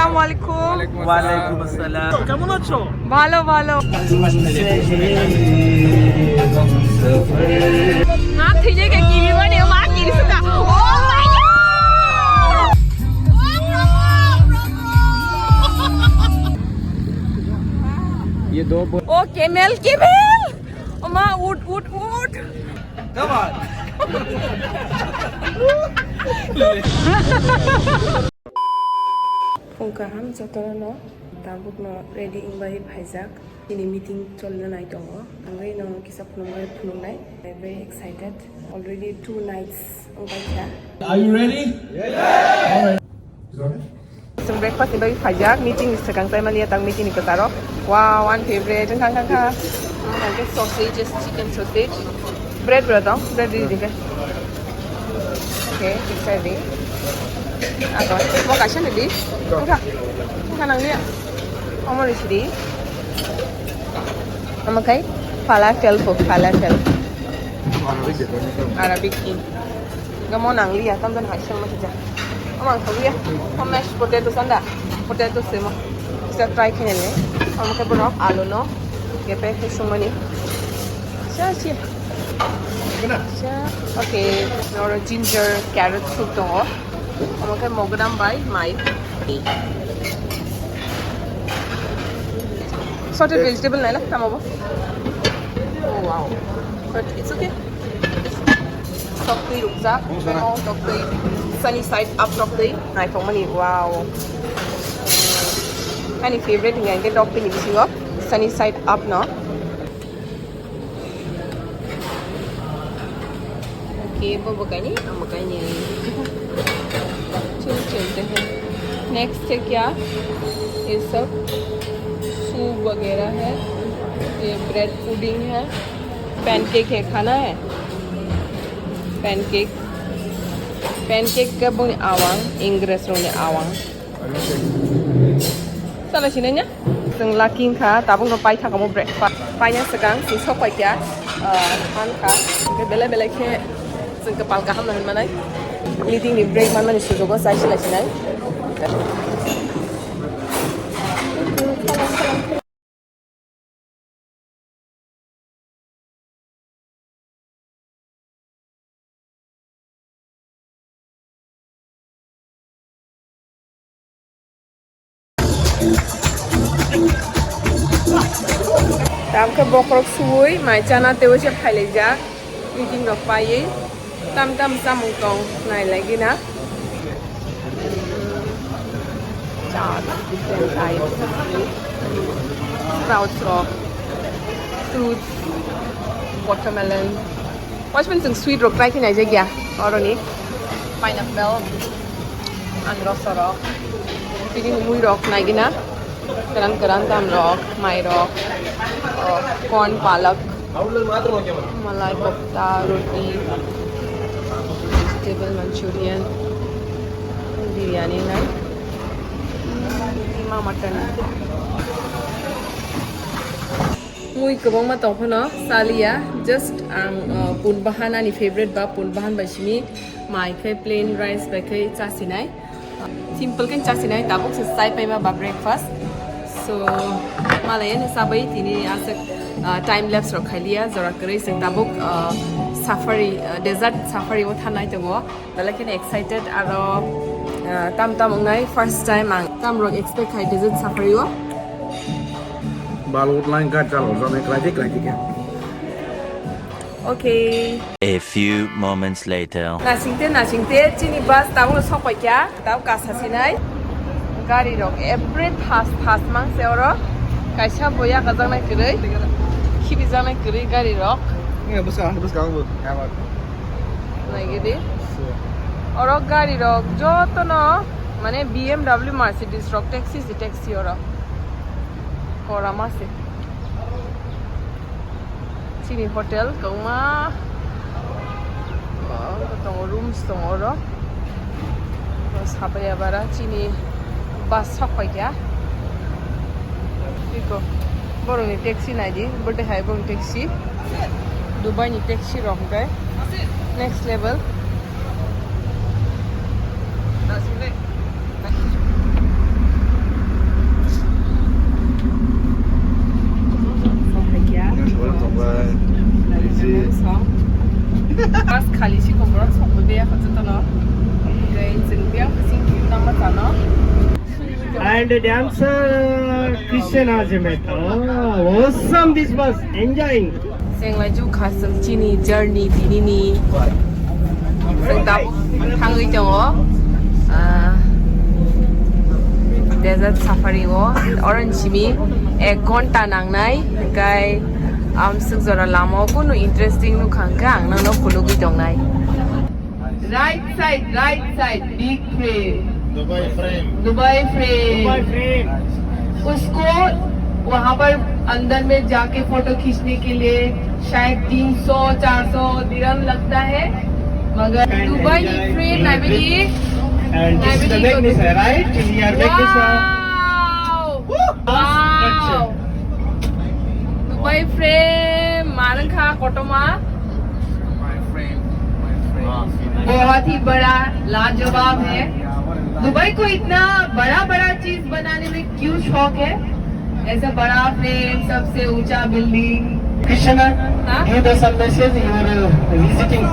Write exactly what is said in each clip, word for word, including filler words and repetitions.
আসসালামু আলাইকুম। ওয়ালাইকুম আসসালাম। কেমন আছো? ভালো, ভালো। মা, তুই যে কি মানে, মা, কি দিছে তা? Oh my God! ये दो ब- ओ camel, camel! ओ माँ, उठ, उठ, उठ। Phung kaham jotono no, tabuk no ready wngbai phaijak. Bini meeting cholna nai tongo. Tangwi no kisa phunuknai, phunuknai. I'm very excited. Already two nights wngbai kha. Are you ready? Yes. All right. Chwng breakfast ni bagwi phaijak, meeting ni swkang chaimani ya tang meeting ni kwcharo. Wow, ani favorite, wngkha, wngkha, wngkha. Ang khe sausages, chicken sausage. Bread, bread dong, bread di, di khe. Okay, pizza di. Ako, mo kaisa ni di. Wngkha, wngkha nang ni ya. Omo ni sidi. Omo khai falafel po, falafel. Arabic in. Gamo nang liya, tam dan hai seng masih jah. Omo ang thok liya. Omo mashed potato sanda. Potato semo. Bisa try kene le. Omo ke borok alu no. Gepe ke sumani. Sha, sha. Sha. Okay. Oro ginger, carrot soup tongo. Omo khe mogodam bai mai. Sorted vegetable naila tamo bo. Oh wow. But it's okay. Toktwi rukjak. Oh, sana. Toktwi. Sunny side up toktwi. Naithokmani. Wow. Ani favorite hingkha hingkhe toktwi ni bisingo sunny side up no. Okay, वो बकानी, हम बकानी। चल, चलते हैं। नेक्स्ट है क्या? ये सब सूप वगैरह है। ये ब्रेड पुडिंग है। पैनकेक है, खाना है? पैनकेक। पैनकेक का बोलने आवांग, इंग्रेस रोने आवांग। Sala sinanya? Chwng lucky wngkha, tabukno paithak omo breakfast. Paina swkang chwng sok paikha, ah, mankha. Hwnkhe belai belai khe chwng kwpal kaham no hinmanai. Meeting ni break manmani sujugo chai sila sinai. Tamkhe bokhorok suwi mai chana teibo se phailaijak, meeting rok paiwi. Tam tam chamung tong nai lai gina. Cha, different type. Sprouts rok, fruits, watermelon. Waisman chwng sweet rok try khe naijak ya. Oroni pineapple, anrosa rok. Bini mui rok nai gina. Kwran kwran tam rok, mai rok, oh, corn, palak, malai kofta, roti, vegetable manchurian, biryani nai, keema mutton. Mui kwbangma tong phano chaliya, just ang, uh, pun bahan ani favorite ba pun bahan bai simi mai khai plain rice bai khai chasinai. Simple khe chasinai, tabuk se chai paima ba breakfast. So, malai ani chabai tini aswk, uh, time lapse rok khailiya, jora kwrwi se tabuk, uh, safari, uh, desert safari o thanai tongo. Belai kheno excited aro, uh, tam tam wngnai, first time ang tam rok expect khai desert safari o. Balwt line ka chalo, jone klaiti klaiti khe. Okay. A few moments later. Nasingte, nasingte, chini bus tabuk sok paikha, tabuk kasa sinai. Gari rok every thas thas mang se oro. Kaisa bo yakajaknai kwrwi, khibijaknai kwrwi gari rok. Nge bwskango, bwskango bo. Naigidi. Oro gari rok jotono, mane B M W, Mercedes rok taxi se taxi oro. Korama se. Chini hotel kwbangma, uh, tongo, rooms tongo oro. Sapaiya bara chini bus sok paikha. Iko, borokni taxi naidi, bwtwi hai borokni taxi. Dubai ni taxi rok hwnkhe next level. Nasing le. And the dancer Christian Ajimeta. Oh, awesome, this was enjoying. Senglaiju khasang chini journey dinini. Seng tabuk thangwi tongo. Ah, desert safari o. Orange simi ek ghonta nangnai. Kai amsuk jora lama o kunu interesting nukhang kha ang nangno khulugwi tongnai. Right side, right side, big frame. Dubai frame. Dubai frame. Dubai frame. उसको वहाँ पर अंदर में जाके फोटो खींचने के लिए शायद तीन सौ चार सौ दिरहम लगता है, मगर Dubai frame, I believe. And this is the Magnus, right? We are Magnus. Wow! Wow! Dubai frame, मारंखा कोटोमा। बहुत ही बड़ा, लाजवाब है। दुबई को इतना बड़ा बड़ा चीज बनाने में क्यों शौक है? ऐसा बड़ा फ्रेम, सबसे ऊंचा बिल्डिंग। Krishna, हाँ? Give us a message, you are, uh, visiting.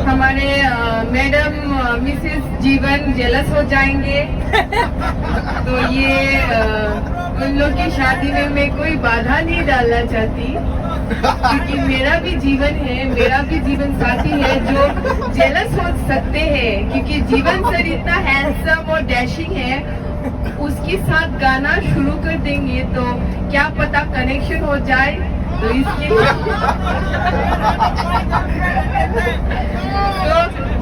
हमारे, अ, मैडम, अ, मिसेस जीवन जेलस हो जाएंगे। तो ये, अ, उन लोग की शादी में मैं कोई बाधा नहीं डालना चाहती, क्योंकि मेरा भी जीवन है, मेरा भी जीवन साथी है जो जेलस हो सकते हैं, क्योंकि जीवन सर इतना हैंडसम और डैशिंग है। उसके साथ गाना शुरू कर देंगे तो क्या पता कनेक्शन हो जाए, तो इसके लिए तो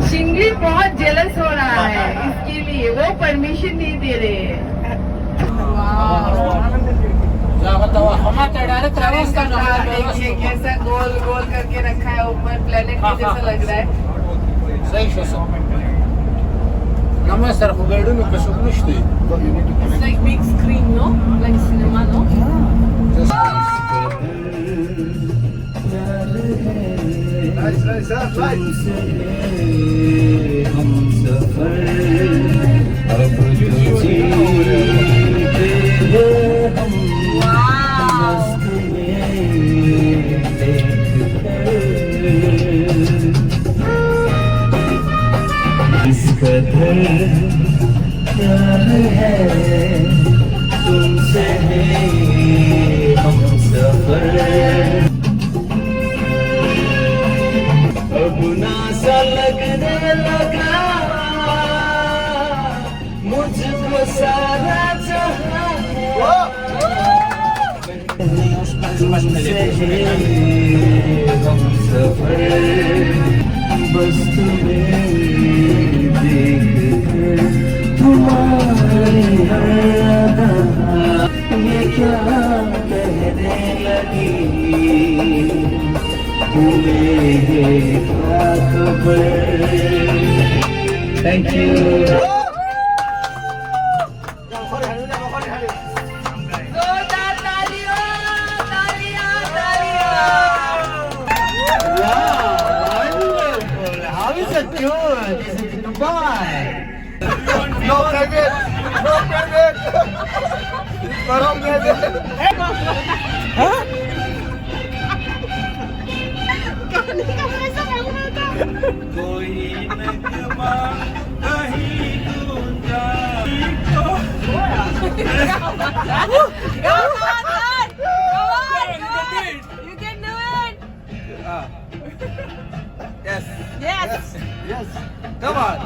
शिंगली बहुत जेलस हो रहा है, इसके लिए वो परमिशन नहीं दे रहे हैं। देखिए कैसा गोल गोल करके रखा है ऊपर, प्लेनेट जैसा लग रहा है। Same, same. It's like big screen, no? Like cinema, no? Wow. इस कदर प्यार है तुमसे है हम सफर। अब ना सा लगने लगा मुझको सारा जहां। तुमसे है हम सफर, बस तुम्हें देख कर तुम्हारी हर अदा। ये क्या कहने लगी, तुम्हें है क्या खबर। Thank you. जोरदार तालियां, तालियां, तालियां। Wow, wonderful. How is it doing? Is it Dubai? No payment. No payment. Parang payment. कोई नगमा कहीं गूंजा। Come on, man. Come on, come on. You can do it. Ah. Yes. Yes. Yes. Come on. Come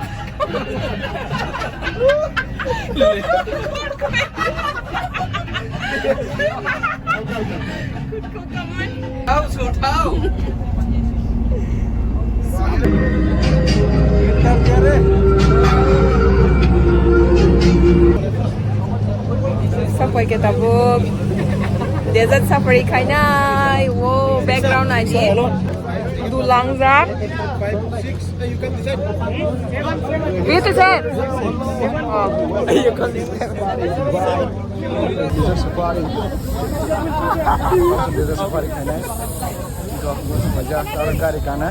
on. Come on. Sapai ke tabuk. Desert safari khainai. Wo background naidi. Dulangjak. Itu sir. Oh. Desert safari. Desert safari khainai. Maja, tarik gari kana.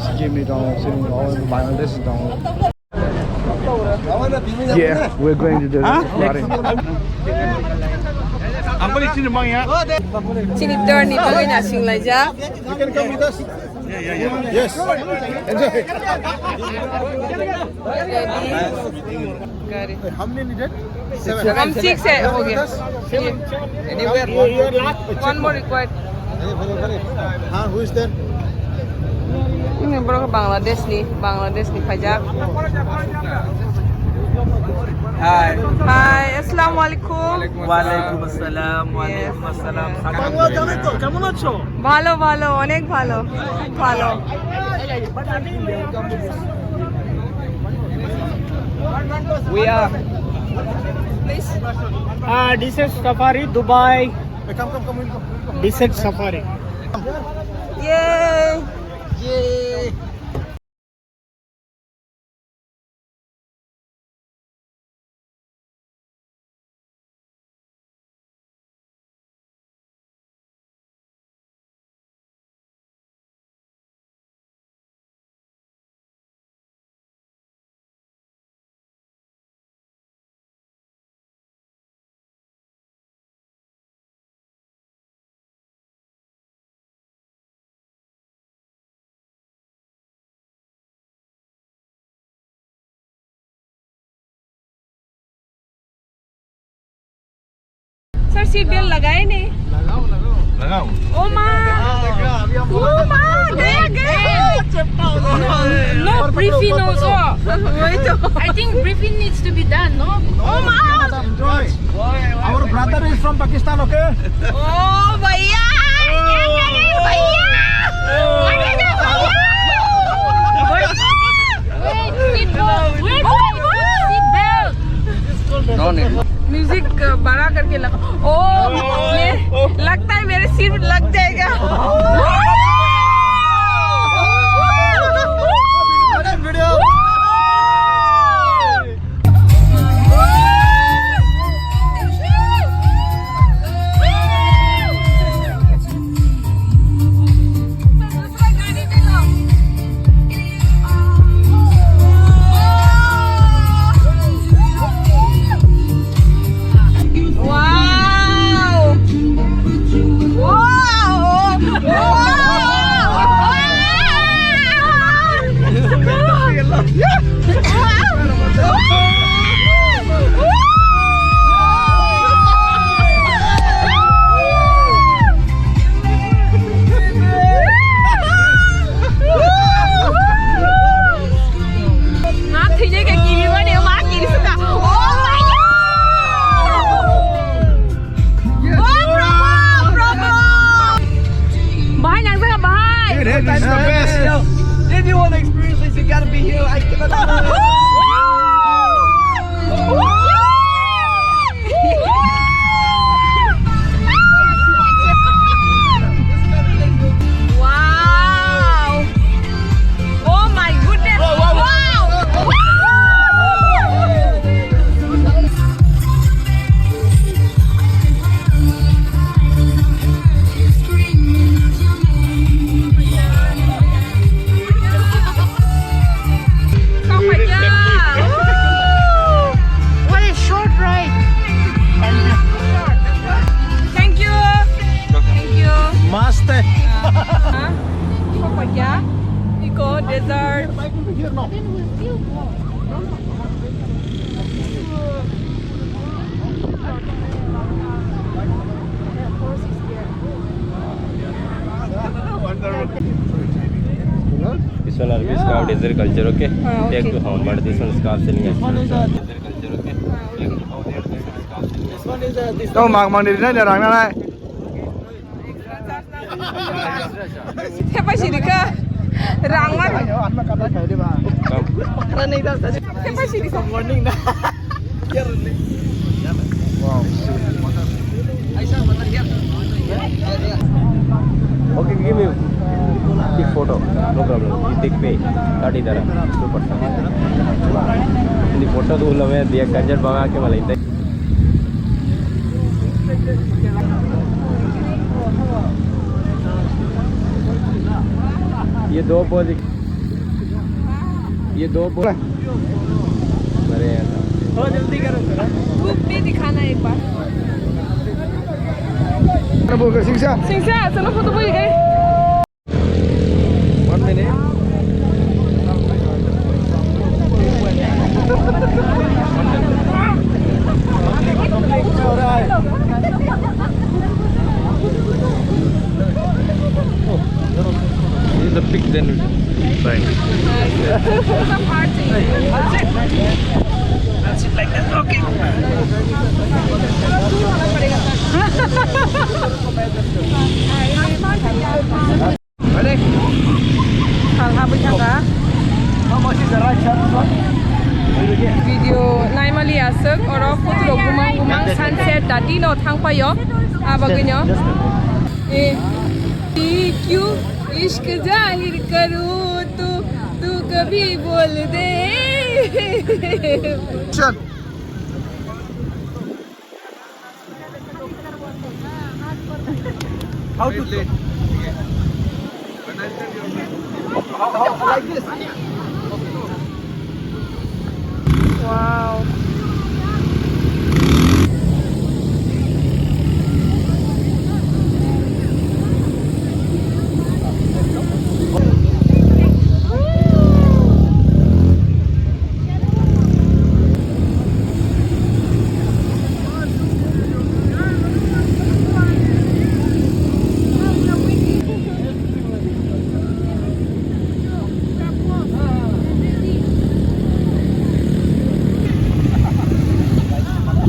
Sikkim ni dong, sini Bangladesh dong. Yeah, we're going to do this. Huh? Next. Chini turn ni bagwi nasing laijak. You can come with us. Yes. Enjoy. Ready? Gari. How many needed? Seven. Hum six hai, ho gaya. Anywhere. One more required. Huh, who is there? Ini bro Bangladesh ni, Bangladesh ni phaijak. Hi. Hi, assalamu alaikum. Walaikum assalam, walaikum assalam. Bangla জানো তো? কেমন আছো? ভালো, ভালো, অনেক ভালো, খুব ভালো। We are. Please. Uh, this is Safari, Dubai. Hey, come, come, come, in, come, in, come. This is Safari. Yay! Yay! Sir, seat belt lagaye nahi? Lagao, lagao. Lagao. Oh ma. Oh ma, gaya, gaya. No, no, briefing also. Wahi to. I think briefing needs to be done, no? Oh ma. Enjoy. Our brother is from Pakistan, okay? Oh, bhaiya. Kya kar rahe hain, bhaiya? What is it, bhaiya? Wait, seat belt. Wait, wait, seat belt. Music, uh, बड़ा करके लगा। ओ, ये लगता है मेरे सिर में लग जाएगा। Wow! Wow! Wow! Nga thwijai ka kiri mani, ma kiri suka. Oh my God! Oh, bravo, bravo! Bahai nang saka, bahai. Dude, this is the best. Yo, if you want to experience this, you gotta be here. I cannot. Wow! Oh my goodness! Wow! What a short ride. Thank you. Thank you. Maste. Iko dessert. This one always carved is their culture, okay? Ah, okay. Take to home, but this one is carved selling as well. Tong mang mang ni nai rang nai. Thepai sini ka rang man. Thepai sini ka. Wow. Okay, give me big photo. No problem. You take me. Thirty dirham. Super. Ini photo tu ulah me dia ganjar banga ke malah intai. ये दो पोज, ये दो पोज। अरे यार। थोड़ा जल्दी करो सर। धूप भी दिखाना एक बार। Singsa, singsa, sana photo boy kai. One minute. Alright. In the pic, then we can sign. Some party. I'll sit. I'll sit like that. Okay. Ready? Salha bwthaka. How much is the right shot? Video naimali aswk, oro photo rok bumang bumang sunset dati no thangpaio. Abagwino. Just, just. Eh, क्यों इश्क जाहिर करूं तो तू कभी बोल दे। Action. How to play? How, how, like this. Wow.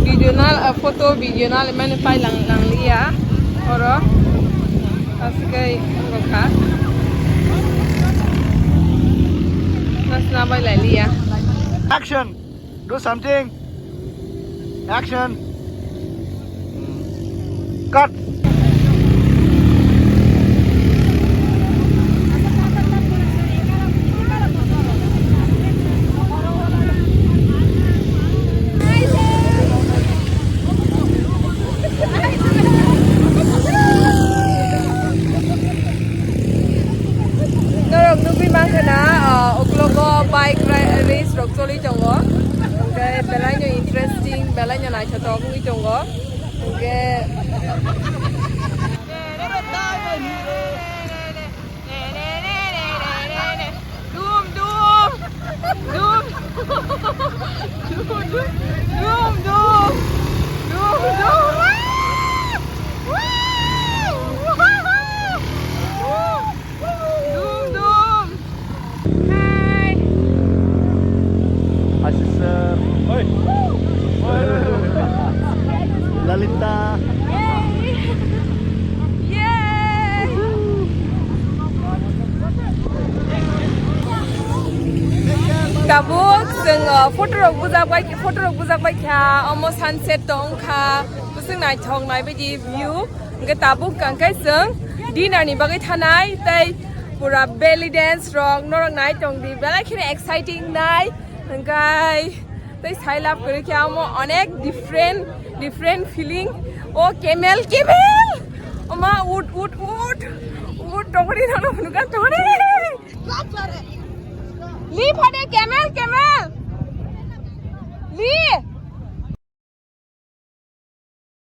Video nal, ah, photo video nal mani pai lang, lang liya. Oro. Aswk khe wngkha. Nasna bai lai liya. Action. Do something. Action. Cut. Norok nugwi mankha na, ah, uklogo bike ra-, race rok choli tongo. Hwnkhe belai no interesting, belai no naithothok wngwi tongo. Hwnkhe Dum, dum. Dum. Dum, dum. Dum, dum. Woo! Woo! Dum, dum. Hi. Hi, sister. Oi. Lalita. Yay. Yay. Tabuk chwng, uh, photo rok bujak bai, photo rok bujak bai kha, omo sunset tong kha, bwswk naithok nai baidi view. Hwnkhe tabuk hwnkhe chwng dinner ni bagwi thanai, tei pura belly dance rok norok nai tong di, belai kheno exciting nai. Hwnkhe tei sai lab kwrwi khe amo onek different, different feeling. O camel, camel! Oma, ut, ut, ut! Ut, tongri nono phunukha, tongri! Li phade camel, camel! Li!